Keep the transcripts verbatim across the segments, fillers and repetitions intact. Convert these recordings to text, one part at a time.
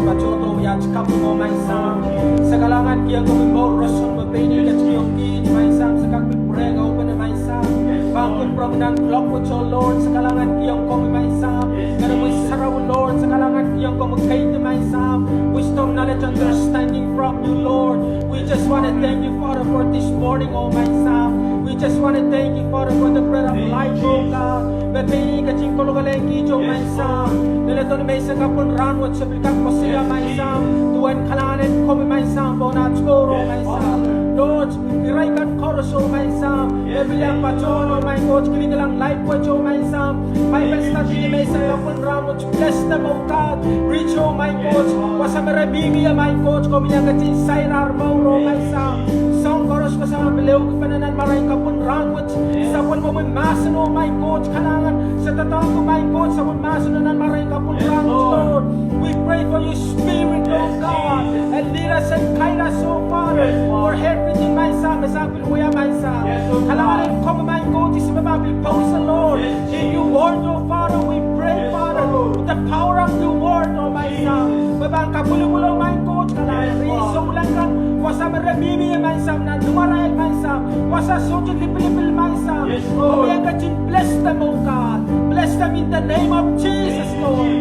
Patohdo, iei aht kaping oh Maing Sahm. Se kalahngan kihong komwi mour roson me pein I ketikihong kiht Maing Sahm, se kak pil pwurehng open Maing Sahm. Pahn kupwuromwi nan kuloak wet oh Lord, se kalahngan kihong komwi Maing Sahm. Ngehnomwi Sarawi Lord, se kalahngan kihong komwi kaidehn Maing Sahm. Wisdom, knowledge, understanding from you Lord. We just want to thank you Father for this morning oh Maing Sahm. We just want to thank you Father for the bread of life oh God. Me pein I ketin kolokolehng kiht oh Maing Sahm. Leledo ni menseng kapw en rahn wet se pil kak koasoia Maing Sahm duwen kalahngan en komwi Maing Sahm pohn aht mour oh Maing Sahm. Lord, irail kan koaros oh Maing Sahm me pil iang patohdo Maing Koht kilkilang live wet oh Maing Sahm. Bible study ni menseng kapw en rahn wet, bless them oh God. Reach oh Maing Koht wasa me re mihmi ie Maing Koht, komwi iang ketin sair ahr mour oh Maing Sahm. Soang koaros wasa me pil ehukipene nan marain kapw en rahn wet, sapwellimomwi mahsen oh Maing Koht kalahngan, se doadoahngki Maing Koht sapwellimomwi mahsen nan marain kapw en rahn wet Lord. We pray for your spirit oh God and lead us and guide us oh Father for everything Maing Sahm me sang pil wia Maing Sahm. Kalahngan en komwi Maing Koht ihs me pahn pil pousehla Lord in your word oh Father, we pray Father with the power of your word oh Maing Sahm, me pahn kapwilipwil oh Maing Koht kalahngan, re souleng kan wasa me re mihmi ie Maing Sahm nan imwarail Maing Sahm, wasa sohte lipilipil Maing Sahm, komwi iang ketin bless them oh God, bless them in the name of Jesus Lord.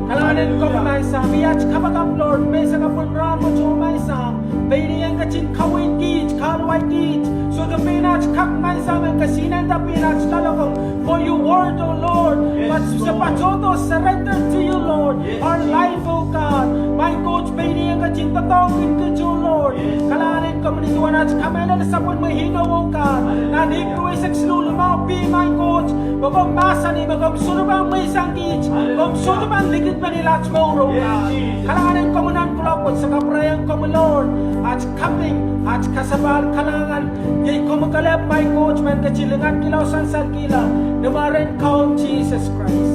Kalahngan en komwi Maing Sahm, iei aht kapakap Lord, menseng kapw en rahn wet oh Maing Sahm, pein I en ketin kaweid kiht, kahluwa kiht, sohte pein aht kak Maing Sahm en kesihnen pein aht loalokong for your word oh Lord, but se patohdo surrender to you Lord, our life oh God. Maing Koht, pein I en ketin doadoahngki kiht oh Lord. Kalahngan en komwi ni duwen aht kamehlele sapwellime inou oh God, nan Ipru eisek siluh limau B Maing Koht, me komw mahsanih me komw sohte pahn mweisang kiht, komw sohte pahn likidpene aht mour oh God. Kalahngan en komwi nan kuloak wet, se kapwurehiong komwi Lord aht kaping, aht kasapahl kalahngan. Iei komwi kelehpw Maing Koht me en ketin lingankihla oh sansalkihla, ni mwaren Kaun Sises Krais.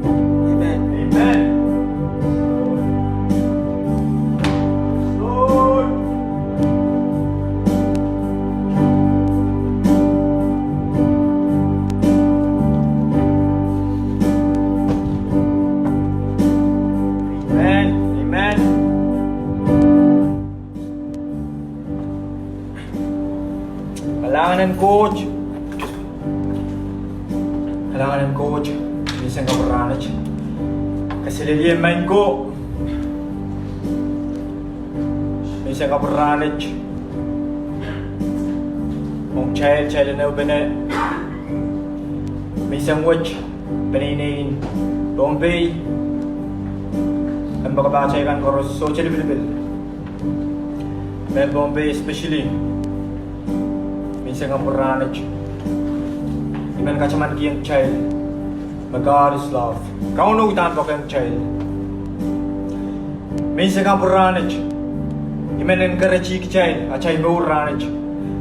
Amen. Amen. Amen. Amen. Kalahngan en Koht. Kalahngan en Koht. Menseng kapw en rahnwet, kaselehlie Maing Koht. Menseng kapw en rahnwet, ong kitail, kitail en ehupene menseng wet, peneinei en Pohnpei, kompoakepahte kan koaros, sohte lipilipil mehn Pohnpei especially. Menseng kapw en rahnwet, I men kataman kihong kitail me God is love. Kauno uhdahn poakehng kitail. Menseng kapw en rahnwet, I men encourage kitail atail mour rahnwet,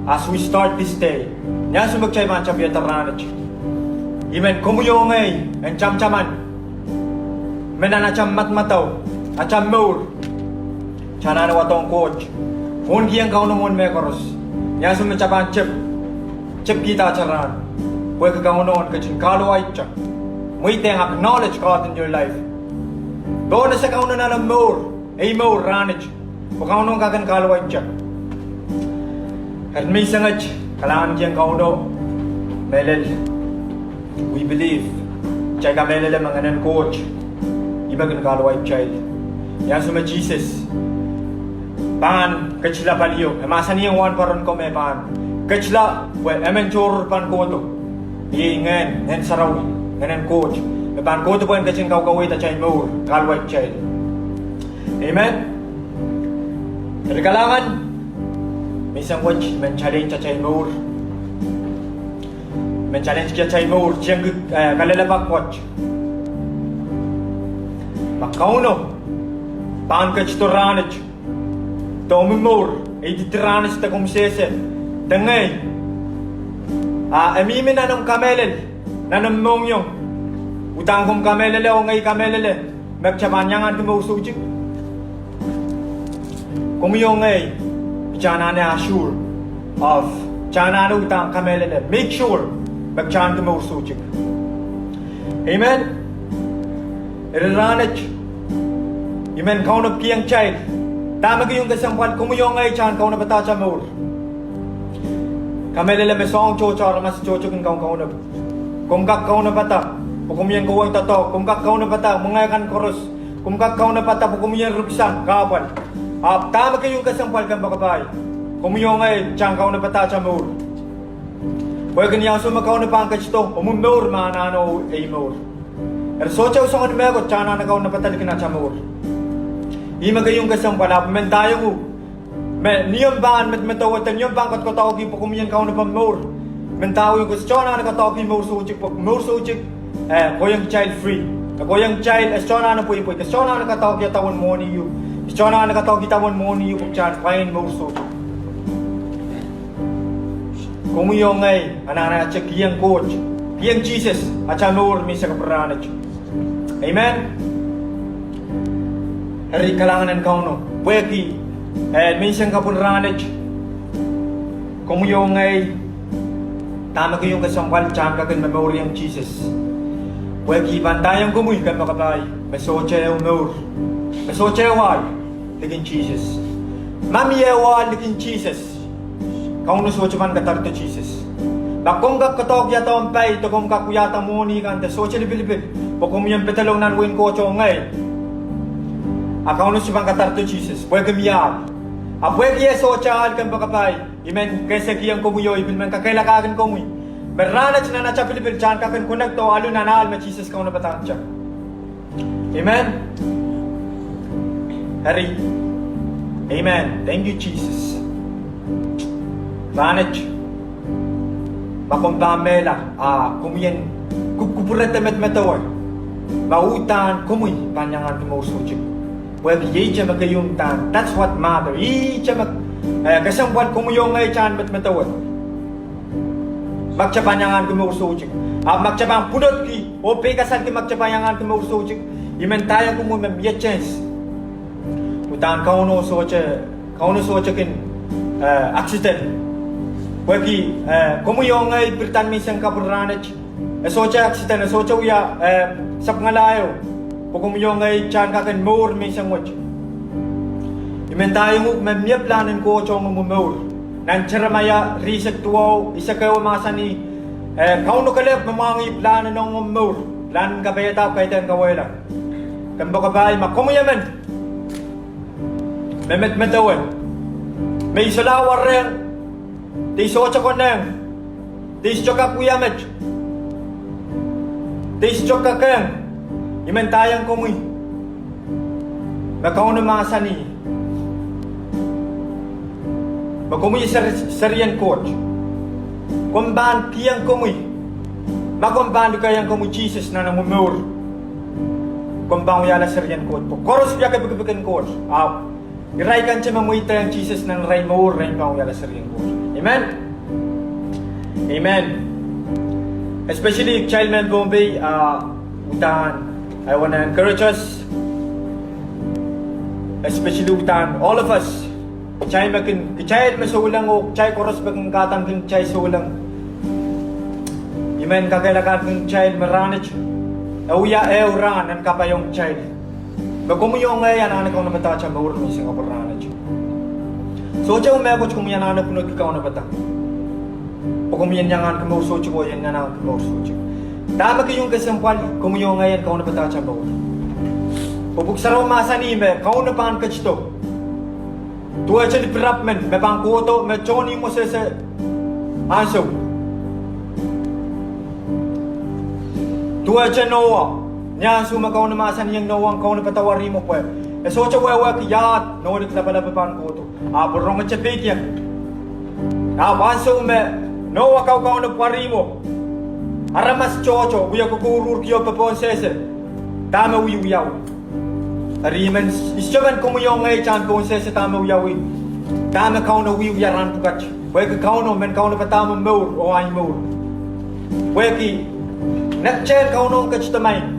as we start this day, ni ansou me kitail pahn tapihada rahnwet, I men komwi oh ngehi en tamataman me nan atail madamadau, atail mour, kitail anahne wadohng Koht, mwohnkihong Kauno mwohn mehkoaros, ni ansou me kitail pahn tep, tepkihda atail rahn, pwehki Kauno en ketin kahluwaite. Mweidehng, acknowledge God in your life. Pohnese Kauno nan omw mour, ei mour rahnwet, pwe Kauno kak en kahluwaite. Eri menseng wet, kalahngan kihong Kauno, mehlel, we believe, kitail kamehlele me Ngehnen Koht, ih me kin kahluwaid kitail. Ni ansou me Sises pahn ketila palio, e mahsanihong wahnpoaron ko me pahn ketila pwe emen tohrohr pahn kohdo. Iei Ngehn, Ngehn Sarawi, Ngehnen Koht, me pahn kohdo pwehn ketin kaukaweid atail mour, kahluwaid kitail. Amen. Eri kalahngan, menseng wet, I men challenge atail mour. I men challenge atail mour, tengki, eh, kalelapak wet. Ma Kauno pahn ketido rahnwet, de omwi mour, e ididi rahnwet de komwi sehse, de ngehi, a e mihmi nan omw kamehlele, nan omw mohngiong, uhdahn komw kamehlele oh ngehi kamehlele me kitail pahn iang ahneki mour soutuk. Komwi oh ngehi, kitail anahne assure of, kitail anahne uhdahn kamehlele, make sure me kitail ahneki mour soutuk. Amen. Eri rahnwet, I men kaunopada kitail. Dahme keieu kesempwal komwi oh ngehi kitail kaunopada atail mour. Kamehlele me soahng tohto aramas tohto kin kaukaunop. Komw kak kaunopada pwe komwi en kohwei doadoahk. Komw kak kaunopada mwenge kan koaros. Komw kak kaunopada pwe komwi en ripwisang kahpwal. Ahpw dahme keieu kesempwal kempoakepahi, komwi oh ngehi kitail kaunopada atail mour. Pwehki ni ansou me Kauno pahn ketido, omw mour me anahne ei mour. Eri sohte ehu soangen mehkot kitail anahne kaunopada likin atail mour. Ih me keieu kesempwal. Ahpw I men ndaiong uhk me ni omw pahn medemedewe de ni omw pahn koadoakoadoahki pwe komwi en kaunopada omw mour, I men ndaiong uhk, sohte anahne koadoahki mour soutuk, pwe mour soutuk e kohieng kitail free. E kohieng kitail, e sohte anahne pweipwei, e sohte anahne koadoahki idawehn mwohni ieu. E sohte anahne koadoahki idawehn mwohni ieu pwe kitail pwain mour soutuk. Komwi oh ngehi anahne atail kiheng Koht, kiheng Sises atail mour menseng kapwuralahr. Amen. Eri kalahngan en Kauno pwehki, eh, menseng kapwuralahr, komwi oh ngehi, dahme keieu kesempwal kitail kak en momourieng Sises. Pwehki I pahn ndaiong komwi kempoakepahi me sohte ehu mour, me sohte ehu ahl likin Sises. Ma mie ehu ahl likin Sises, Kauno sohte pahn kadarodo Sises. Ma komw kak koadoahkihada omw pai de komw kak wiahda mwohni kan de sohte lipilipil pwe komwi en pedolong nan wehin Koht oh ngehi, a Kauno sohte pahn kadarodo Sises pwehki mie ahl. A pwehki e sohte ahl kempoakepahi, I men kehsekihong komwi oh I pil men kakehlakahkin komwi me rahnwet nan atail pilipil kitail kak en connect oh alu nan ahl me Sises kaunopadahng kitail. Amen. Eri, amen. Thank you, Sises. Rahnwet, ma komw pahn mehla a komwi en kupwukupwurehda medemedewe, ma uhdahn komwi pahn iang ahneki mour soutuk. Pwehki ihte me keieu ndahn, that's what matter. Ihte me, eh, kesempwal komwi oh ngehi kitail medemedewe, ma kitail pahn iang ahneki mour soutuk. Ahpw ma kitail pahn pwunodki oh peikasalki ma kitail pahn iang ahneki mour soutuk, I men ndaiong komwi me mie chance uhdahn Kauno sohte, Kauno sohte kin, eh, accident. Pwehki, eh, komwi oh ngehi pirida menseng kapwuralahr, e sohte accident, e sohte wia, eh, sapwungala ehu pwe komwi oh ngehi kitail kak en mour menseng wet. I men ndaiong uhk me mie pilahn en Koht ong omw mour. Nan Seremaia rieisek duwau, eisek ehu mahsanih, eh, Kauno kelehpw me mwahngih pilahn en ong omw mour, pilahn en kapaiada, kaidehn kauwehla. Kempoakepahi, ma komwi emen me medemedewe me I solahr warehng, de I sohte konehng, de I sohte kak wia met, de I sohte kak ehng, I men ndaiong komwi me Kauno mahsanih me komwi ser-, serien Koht. Komw pahn kiheng komwi, ma komw pahn lukehiong komwi Sises nan omw mour, komw pahn wiahla serien Koht. Pwe koaros wia kepikipik en Koht. Ahpw irail kan me mweidehng Sises nan arail mour, irail pahn wiahla serien Koht. Amen. Amen. Especially kitail mehn Pohnpei, ah, uhdahn, I wanna encourage us, especially uhdahn all of us, kitail me kin, kitail me souleng oh kitail koaros me kin kahdaneki kitail souleng. I men kakehlakahki kitail me rahnwet e wia ehu rahn en kapaiong kitail me komwi oh ngehi anahne kaunopada atail mour menseng kapwuralahr. Sohte ehu mehkot komwi anahne pwunodki kaunopada pwe komwi en iang ahneki mour soutuk oh I en iang ahneki mour soutuk. Dahme keieu kesempwal komwi oh ngehi en kaunopada atail mour. Pwe Pwuhk Sarawi mahsanih me Kauno pahn ketido duwehte lipirap men me pahn kohdo me tohn ihmwo sehse ansou. Duwehte Noah, ni ansou me Kauno mahsanihong Noah en kaunopada warihmwo pwe e sohte wehwehki iahd nohlik lapalap pahn kohdo. Ahpw rongete peikiong. Ahpw ansou me Noah kaukaunopada warihmwo, aramas tohto wie kokoururki oh popohn sehse, dahme wiewiawi. Eri I men, I sohte men komwi oh ngehi kitail pohn sehse dahme wiawi, dahme Kauno wiewia rahn pwukat. Pwehki Kauno men kaunopada omw mour oh ahi mour. Pwehki nektehn Kauno ketido maing,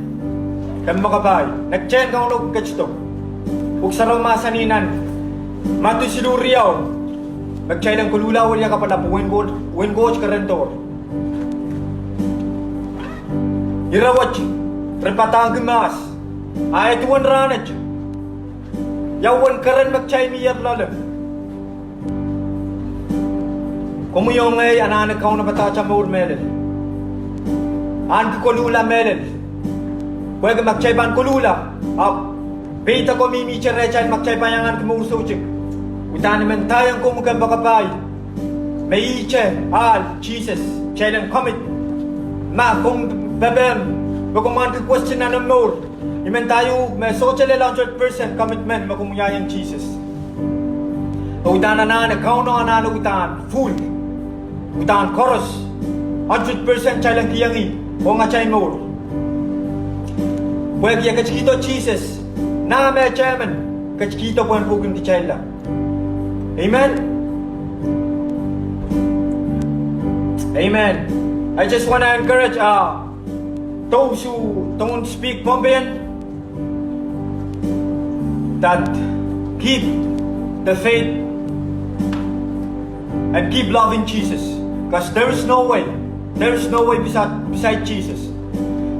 kempoakepahi, nektehn Kauno ketido. Pwuhk Sarawi mahsanih nan Madiu siluh riau me kitail en koluhla oh wia kapwala pwe wehin Koht, wehin Koht kerendohr. Ire wet re padahngki mahs, a e duwen rahnwet Ia uwen keren me kitail mier loale? Komwi oh ngehi anahne kaunopada atail mour mehlel. Ahneki koluhla mehlel. Pwehki ma kitail pahn koluhla, ahpw peidek oh mihmihte rehtail ma kitail pahn iang ahneki mour soutuk. Udahn I men ndaiong komwi kempoakepahi, me ihte ahl Sises, kitail en commit. Ma komw pepehm, me komw ahneki question nan omw mour, I men ndaiong uhk me sohte lel hundred percent commitment me komw wiahiong Sises. Oh udahn anahne, Kauno anahne udahn full, udahn koaros, hundred percent kitail en kihong ih ong atail mour. Pwehki e ketikihdo Sises, nah me e determine, ketikihdo pwehn pwukin kitailla. Amen. Amen. I just want to encourage uh, those who don't speak Pohnpeian, that keep the faith and keep loving Jesus, because there is no way, there is no way beside, beside Jesus.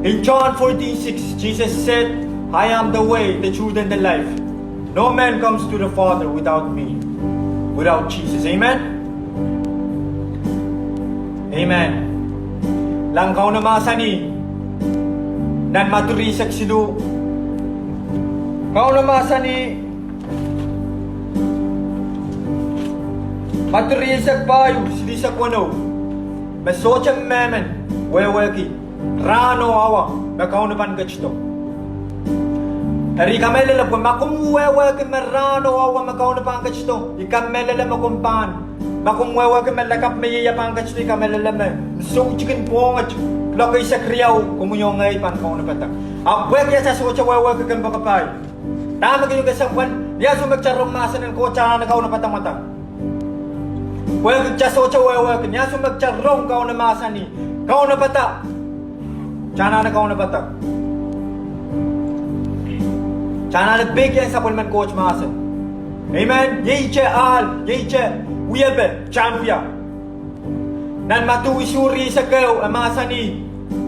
In John fourteen six, Jesus said, "I am the way, the truth, and the life. No man comes to the Father without me, without Jesus." Amen. Amen. Kilang Kauno mahsanih nan Madiu rieisek siluh. Kauno mahsanih, Madiu rieisek pahieu, silihsek weneu, me sohte mehmen wehwehki rahn oh awa me Kauno pahn ketido. Eri I kamehlele pwe ma komw wehwehki me rahn oh awa me Kauno pahn ketido, I kamehlele me komw pahn, ma komw wehwehki me lakapw me ieias pahn ketido, I kamehlele me soutik en pwohnget, lokaia eisek riau, komwi oh ngehi pahn kaunopada. Ahpw pwehki atail sohte wehwehki kempoakepahi, dahme keieu kesempwal? Ni ansou me kitail rong mahsen en Koht, kitail anahne kaunopada mwadang. Pwehki kitail sohte wehwehki, ni ansou me kitail rong Kauno mahsanih, kaunopada, kitail anahne kaunopada. Kitail anahne peikiong sapwellimen Koht mahsen. Amen. Iei ihte ahl, iei ihte wiepe kitail wia. Nan Madiu isuh rieisek ehu e mahsanih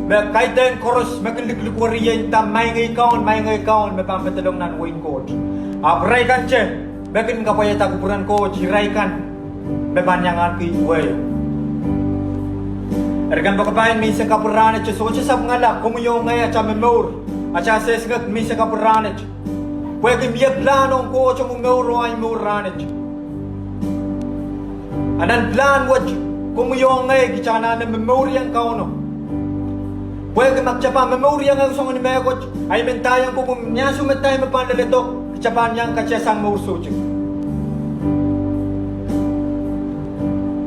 me kaidehn koaros me kin likilikwerih ih nda, Maing ei Kaun, Maing ei Kaun, me pahn pedolong nan wehin Koht. Ahpw irail kante me kin kapwaiada kupwuren Koht, irail kan me pahn iang ahneki wehio. Eri kempoakepahi, menseng kapw en rahnwet e sohte sapwungala komwi oh ngehi atail momour, atail sehse kak menseng kapw en rahnwet. Pwehki mie pilahn ong Koht ong omw mour oh ahi mour rahnwet. A nan pilahn wet, komwi oh ngehi kitail anahne momouriong Kauno. Pwehki ma kitail pahn momouriong ong soangen mehkot, I men ndaiong komwi ni ansou me time pahn leledo, kitail pahn iang katiasang mour soutuk.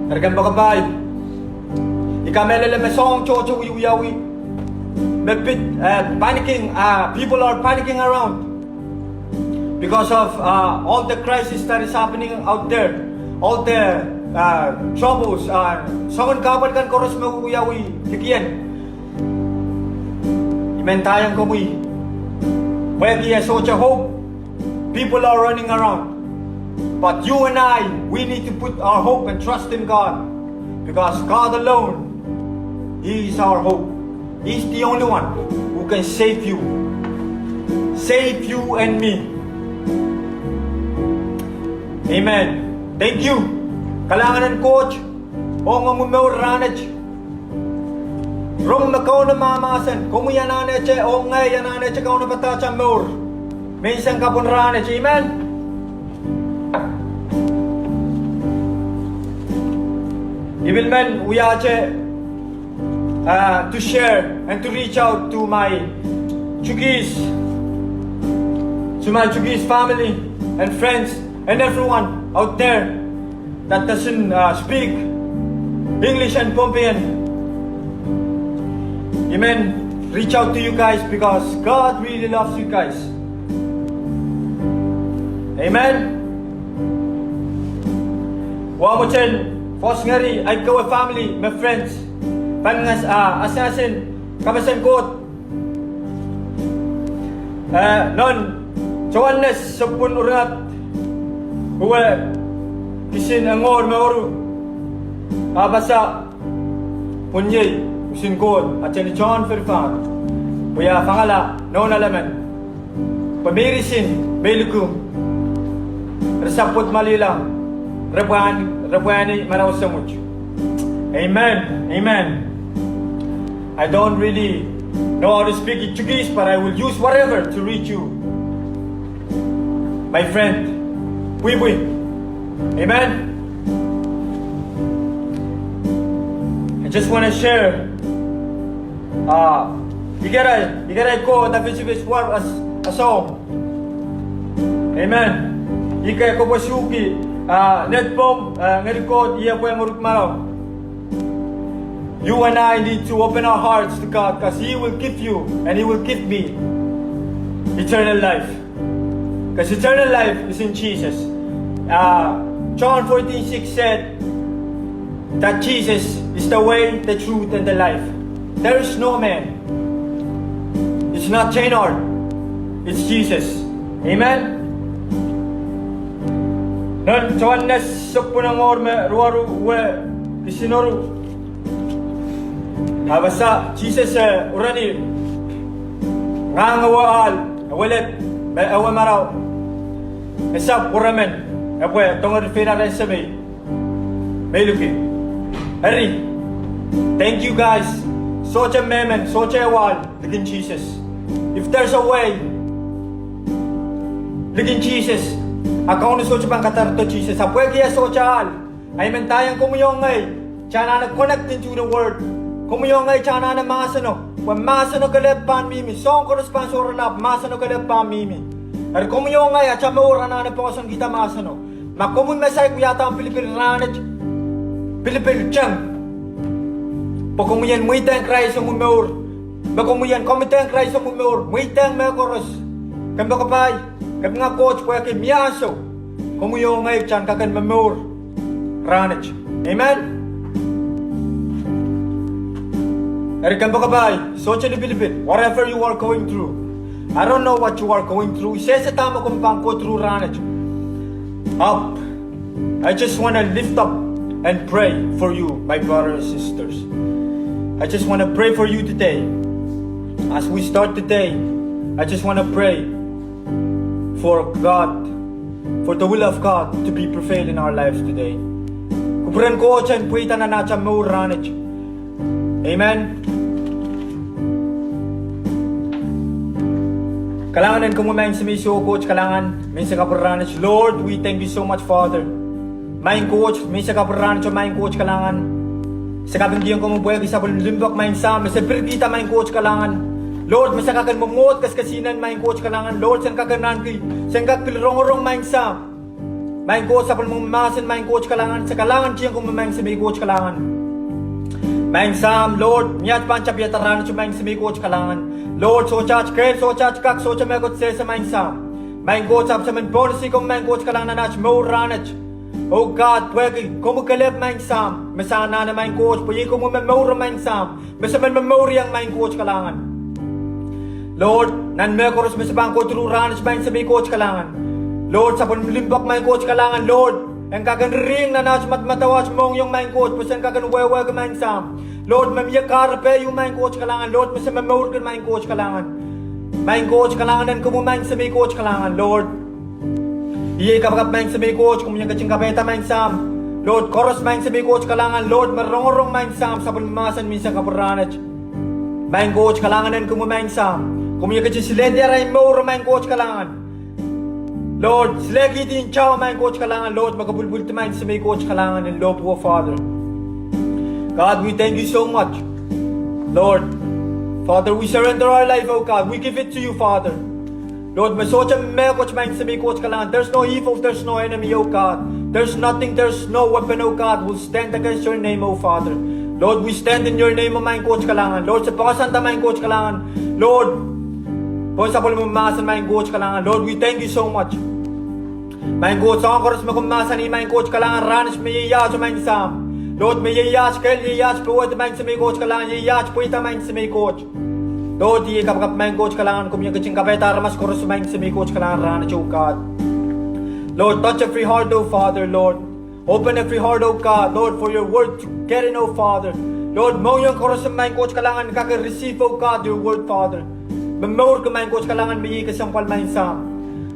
Eri kempoakepahi, I kamehlele me soahng tohto wiewiawi, me pid, eh, panicking, ah, people are panicking around because of, uh, all the crisis that is happening out there, all the, uh, troubles, uh, soangen kahpwal kan koaros me wiawi likihen. I men ndaiong komwi, pwehki e sohte hope, people are running around. But you and I, we need to put our hope and trust in God, because God alone, He is our hope. He's the only one who can save you. Save you and me. Amen. Thank you. Kalahngan en Koht ong omw mour rahnwet. Rong me Kauno mahmahsen, komwi anahnehte oh ngehi anahnehte kaunopada atail mour menseng kapw en rahnwet. Amen. I pil men wiahte, uh, to share and to reach out to my Chuukese, to my Chuukese family and friends and everyone out there that doesn't, uh, speak English and Pohnpeian. I men reach out to you guys because God really loves you guys. Amen. Wa mweten fohs ngeri ahi kawehwe family me friends, pahn ngas, ah, asasen kapehsen Koht. Eh, nan Soanes sapwun irair, ire kisin engour me oru, ahpw e sah, Pwehn iei usin Koht ahnsoun tohn firifahr, pwe e fangala Noun Elemen, pwe meirisi me likin sapwet malila, re pwahn, re pwahn ni manausang wet. Amen. Amen. I don't really know how to speak Portuguese, but I will use whatever to reach you, my friend. Pwihpwih. Amen. I just want to share. Ah, ih karail, ih karail ko da fisifisohng as, as all. Amen. Ih ke kopwe suki, ah, ned pwong, ah, ngedi Koht, ih pwe nguruk maro. You and I need to open our hearts to God, 'cause He will give you and He will give me eternal life. 'Cause eternal life is in Jesus. Uh, John fourteen six said that Jesus is the way, the truth, and the life. There is no man. It's not Jane Hart. It's Jesus. Amen. Nan Soanes sapwunamwahu me ruaru, wehwehki sinoru. Ahpw ese, Jesus, eh, urahnir, ngang ewe ahl, ewe led, me ewe maraun. Ese pwuremen, epwe dohngeri feila rehn Semei me luki. Eri, thank you guys. Sohte mehmen, sohte ewe ahl, likin Jesus. If there's a way, likin Jesus. A Kauno sohte pahn kadarodo Jesus. A pwehki e sohte ahl. A I men ndaiong komwi oh ngehi, kita anahne connect into the word. Komwi oh ngehi kita anahne mahseno. Pwe mahseno kelehpw pahn mihmi, soahng koaros pahn sohrala, mahseno kelehpw pahn mihmi. Eri komwi oh ngehi, ata mour anahne pwoson kita mahseno. Ma komwi me saik wiahda pilipil rahnwet, pilipil teng. Pwe komwi en mweidehng Krais omwi mour. Ma komwi en komourkihda Krais omwi mour, mweidehng mehkoaros. Kompoakepahi, kapinga Koht pwehki mie ansou komwi oh ngehi kita en kak en momour rahnwet. Amen. Eri kompoakepahi, sohte lipilipil, whatever you are going through. I don't know what you are going through. I sehse dahme komw pahn go through rahnwet. Ahpw I just want to lift up and pray for you, my brothers and sisters. I just want to pray for you today. As we start the day, I just want to pray for God, for the will of God to be prevailed in our lives today. Kupwuren Koht en pweida nan atail mour rahnwet. Amen. Kalahngan en komwi Maing Semei Soh Koht, kalahngan menseng kapwurehng rahnwet. Lord, we thank you so much, Father. Maing Koht, menseng kapwurehng rahnwet, Maing Koht kalahngan. Se kapingkihong komwi pwehki sapwellime limpoak Maing Sahm, me se pirkihda Maing Koht kalahngan. Lord, me se kak en mwomwohd kesikesihnen Maing Koht kalahngan. Lord, sen kak en ahneki, sen kak pil rongorong Maing Sahm. Maing Koht sapwellime mahsen Maing Koht kalahngan, se kalahngan kihong komwi Maing Semei Koht kalahngan. Maing Sahm, Lord, ni at pahn tapiada rahnwet Maing Semei Koht kalahngan. Lord, sohte at kehl, sohte at kak, sohte mehkot sehse Maing Sahm. Maing Koht, ahpw se men pohnese komwi Maing Koht kalahngan nan at mour rahnwet. Oh God, pwehki komwi kelehpw Maing Sahm, me se anahne Maing Koht, pwe iei komwi me momour Maing Sahm, me se men momouriong Maing Koht kalahngan. Lord, nan mehkoaros me se pahn go through rahnwet Maing Semei Koht kalahngan. Lord, sapwellime limpoak Maing Koht kalahngan, Lord, en kak en riring nan at madamadau, at mohngiong Maing Koht, pwe sen kak en wehwehki Maing Sahm. Lord, me mie kahrepe ieu Maing Koht kalahngan, Lord, me se momourki Maing Koht kalahngan. Maing Koht kalahngan en komwi Maing Semei Koht kalahngan, Lord. Iei kapakap Maing Semei Koht, komwi en ketin kapaiada Maing Sahm. Lord, koaros Maing Semei Koht kalahngan, Lord, me rongorong Maing Sahm, sapwellime mahsen menseng kapwurehng rahnwet. Maing Koht kalahngan en komwi Maing Sahm. Komwi en ketin silehdi arail mour Maing Koht kalahngan. Lord, silehkihdi ntao Maing Koht kalahngan, Lord, me kopwulpwuldi Maing Semei Koht kalahngan en lohpwuo, Father. God, we thank you so much. Lord, Father, we surrender our life, oh God. We give it to you, Father. Lord, me sohte mehkot Maing Semei Koht kalahngan. There's no evil, there's no enemy, oh God. There's nothing, there's no weapon, oh God, will stand against your name, oh Father. Lord, we stand in your name, oh Maing Koht kalahngan. Lord, se pahkasanda Maing Koht kalahngan. Lord, pwe sapwellime mahsen Maing Koht kalahngan. Lord, we thank you so much. Maing Koht, soahng koaros me komw mahsanih Maing Koht kalahngan rahnwet me ieias Maing Sahm. Lord, me ieias kehl, ieias powehdi Maing Semei Koht kalahngan, ieias pweida Maing Semei Koht. Lord, iei kapakap Maing Koht kalahngan, komwi en ketin kapaiada aramas koaros Maing Semei Koht kalahngan rahnwet, oh God. Lord, touch every heart, oh Father, Lord. Open every heart, oh God, Lord, for your word to get in, oh Father. Lord, mohngiong koaros Maing Koht kalahngan kak receive, oh God, your word, Father. Momourki Maing Koht kalahngan me iei kesempwal Maing Sahm.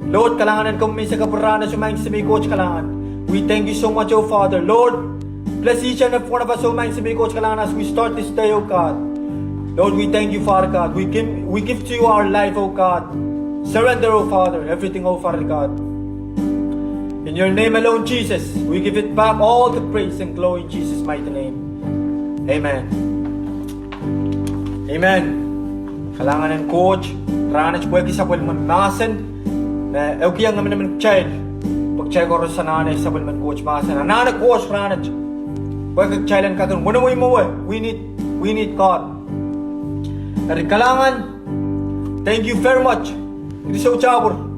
Lord, kalahngan en komwi menseng kapwurehng soh, Maing Semei Koht kalahngan. We thank you so much, oh Father. Lord, bless each and every one of us, oh Maing Semei Koht kalahngan, as we start this day, oh God. Lord, we thank you, Father God. We give, we give to you our life, oh God. Surrender, oh Father, everything, oh Father God. In your name alone, Jesus, we give it back all the praise and glory in Jesus' mighty name. Amen. Amen. Kalahngan en Koht rahnwet pwehki sapwellime mahsen me ehukiong emenemen kitail, pwe kitail koaros anahne sapwellimen Koht mahsen, anahne Koht rahnwet pwehki kitail en kak en wenewei mwowe. We need, we need God. Eri kalahngan, thank you very much. Eri sohte pwur